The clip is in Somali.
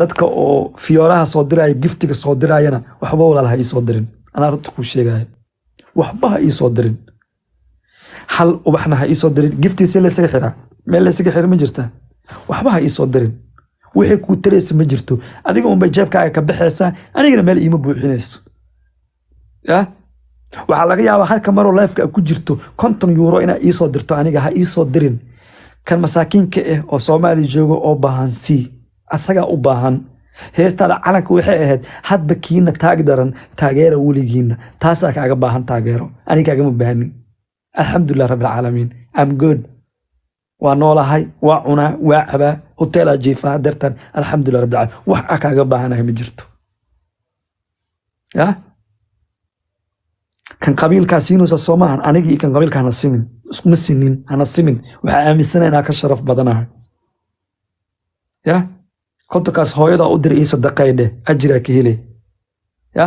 Dadka oo fiyooraha soo diraya, giftiga soo dirayana, waxba walaal ha ii soo dirin. Anaa runta kuu sheegaya, waxba ha ii soo dirin, hal ubaxna ha ii soo dirin. Giftiisa laysaga xiraa, meel laysaga xira ma jirta. Waxba ha ii soo dirin, wixii kuu taraysa ma jirto. Adiga unbay jeebkaaga ka baxaysaa, anigana meel iima buuxinayso. Ya, waxaa laga yaabaa halka maroo liveka ku jirto €50 inaad iisoo dirto. Aniga ha iisoo dirin. Kan masaakiinka ah oo Soomaaliya jooga oo baahan sii, asagaa u baahan. Heestaada calanka waxay ahayd "Hadba kiina taag daran taageera weligiina". Taasaa kaaga baahan taageero, aniga kaagama baahnin. Alxamdulilah rabbilcaalamiin, I'm good. Waa noolahay, waa cunaa, waa cabaa, hoteelaa jiifaa dartan. Alxamdulilah rabbilcaalamiin, wax a kaaga baahanahay ma jirto. Ya, kan qabiilkaa siinaysa soo maahan. Anigii kan qabiilka hana simin, iskuma sinin, hana simin. Waxaa aaminsana inaa ka sharaf badanahay. Ya, 50kaas hooyadaa u dir, ii sadaqay dheh, ajiraa ka helay. Ya.